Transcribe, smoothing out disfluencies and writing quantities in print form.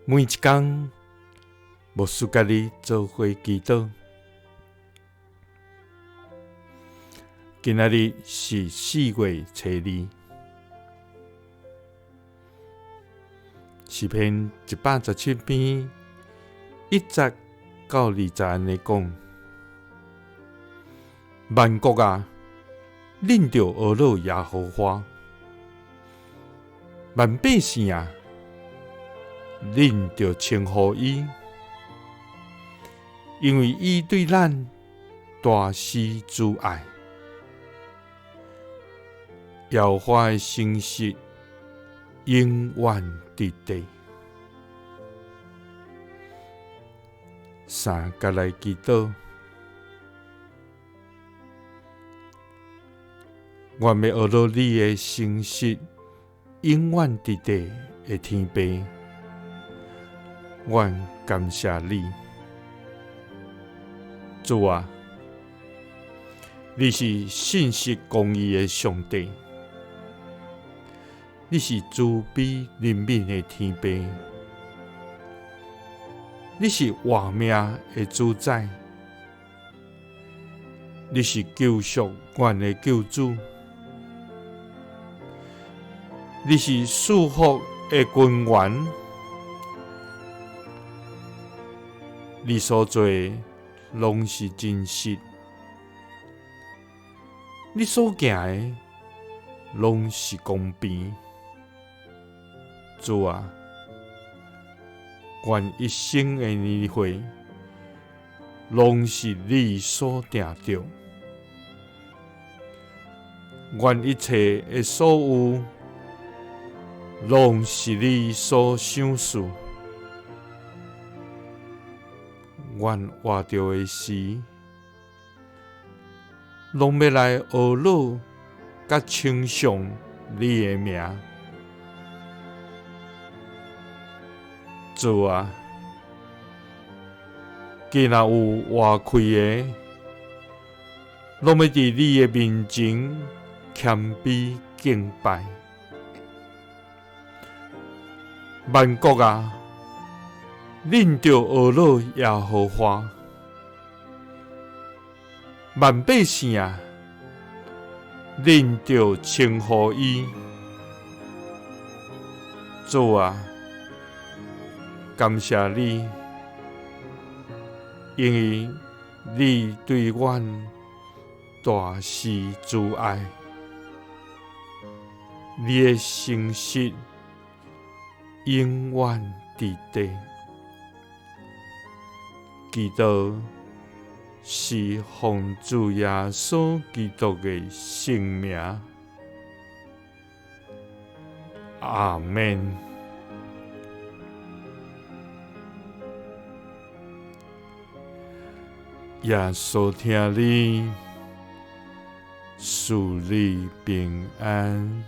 每一工，牧師佮你做伙祈禱。今仔日是4月初2，詩篇117篇1節到2節按呢講：萬國啊，恁著呵咾耶和華；萬百姓啊，恁著稱呼伊，因為伊對咱大施慈愛。耶和華的誠實永遠佇地。三佮來祈禱，願欲呵咾你的誠實永遠佇地的天父，阮感謝你，主啊，你是信實公義的上帝，你是慈悲憐憫的天父，你是活命的主宰，你是救贖阮的救主，你是賜福的根源，你所做的攏是真實，你所行的攏是公平。主啊，阮一生的年歲攏是你所定著，阮一切的所有攏是你所賞賜。阮活著的時，攏欲來呵咾佮稱頌你的名。主啊，既若有活氣的，攏欲佇你的面前謙卑敬拜。萬國啊，恁著呵咾耶和華；萬百姓啊，恁著稱呼伊。主啊，感謝你，因為你對阮大施慈愛，你的誠實永遠佇地。祈禱是奉主耶穌基督的聖名，阿們。耶穌疼你，賜你平安。